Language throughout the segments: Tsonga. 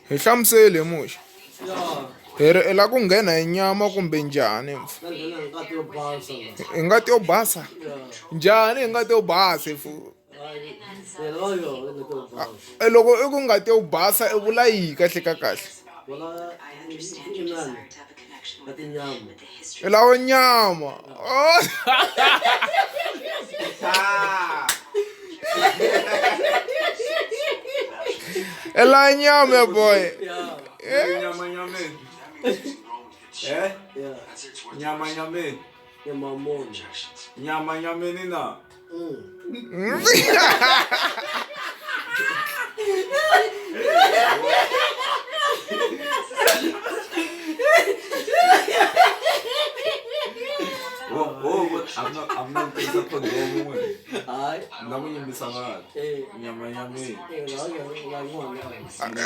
Hi hlamuseli he Muxe. Hi ri i la ku nghena hi nyama kumbe njhani mfo? Hi ngati yo basa? Njhani hi ngati yo basa mfo? Loko i ku ngati yo basa i vula yihi kahle ka kahle? I lava nyama. Oh. I lava nyama boy. Nyama nyameni. Eh? Nyama nyameni. Nyama nyameni na.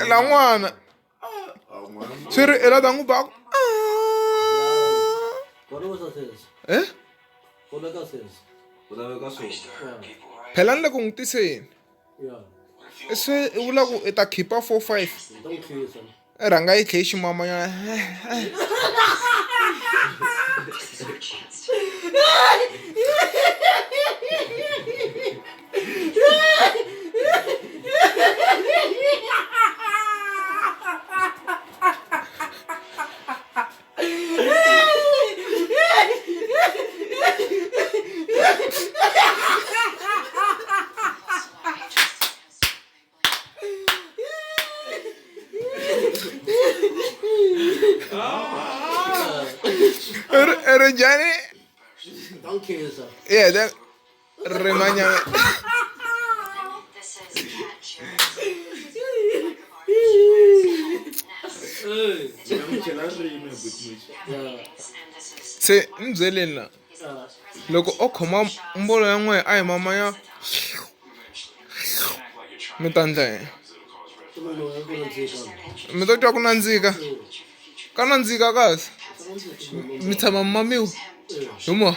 La n'wana swi ri i la ta n'wi ba ku eh phela ni le ku n'wi tiseni se i vula ku i ta khipa 4 5 i rhanga yi tlhe yi ximamanyana. Ri njhani? Yeah, then rimanyana. Se ni byeleni la loko o khoma mbolo ya n'wehe a yi mamanya mi ta ndla yini mi to twa ku nandzika ka nandzika kasi mi tshama mi mamiwa hi mo.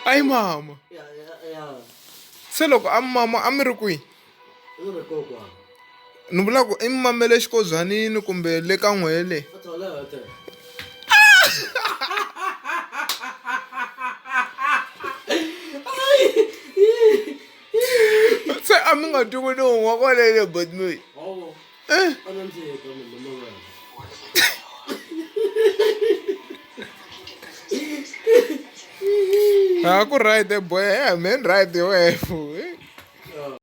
Ayi mama se loko a mi mama a mi ri kwihi ni vula ku i mi mamele xikozwanini kumbe le ka n'wehe le se a mi nga twi ku ni huma kwalele but me eh. Ha ku right boy, yeah, man right wehe.